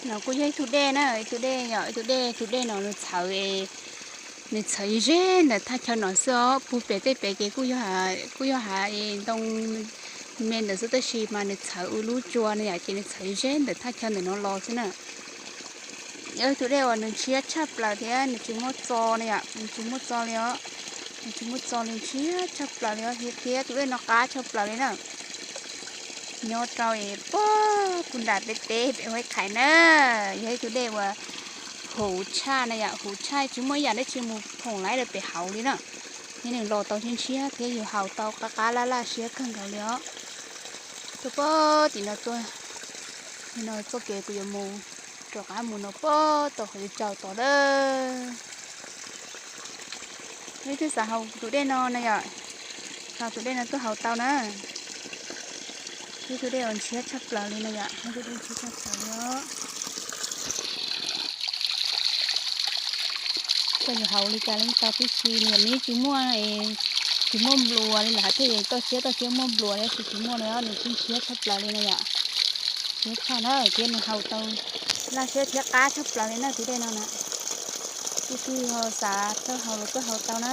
No kuj yog ib tug dej na, ib tug dej yom, ib tug dej, tus dej no nws txhawv, nws txhawv ze ntawm thaj chaw no xwb os. Puag pem tej pem ces kuj yog, kuj yog hav ntoo me ntawm xwb, tab sis mas nws txhawv ua lub tsua no yom, ces nws txhawv ze ntawm thaj chaw ntawm no los xwb na. Yog ib tug dej uas nws ntshiab tshaj plaws thiab nws tsis muaj txo no yom, nws tsis muaj txo li os, nws tsis muaj txo li, ntshiab tshaj plaws li os, thiab tus dej no qab tshaj plaws li na. Nyob rau es puag nram peb teb pem Huab Khais na, yog ib tug dej uas huv tshaj na yom, huv tshaj tsis muaj ib yam dab tsi mus phoom laiv rau pem hauv li na. Thiab nws los tau ntshiab ntshiab thiab yus haus tau qab qab laj laj siab kawg nkaus li os. Tuaj puag tim no tuaj, no txoj kev kuv yuav mus rov qab mus no puag tau qhov yuav tsaus tod lawm. Leej twg xav haus tus dej no na yom, haus tus dej no tuaj haus tau na. Ib tug dej uas ntshiab tshaj plaws li no yom, ib tug dej ntshiab tshaj plaws li os. Koj yuav haus li cas los tau tib si, nws yog nws tsis muaj, tsis muaj npluas li lawm hais tias toj siab toj siab muaj npluas li, tab sis tsis muaj li os, nws tseem ntshiab tshaj plaws li no yom. Ntshiab tshaj na, thiab nws haus tau laj siab thiab qab tshaj plaws li na tus dej no na. Leej twg ho xav tuaj haus los tuaj haus tau na.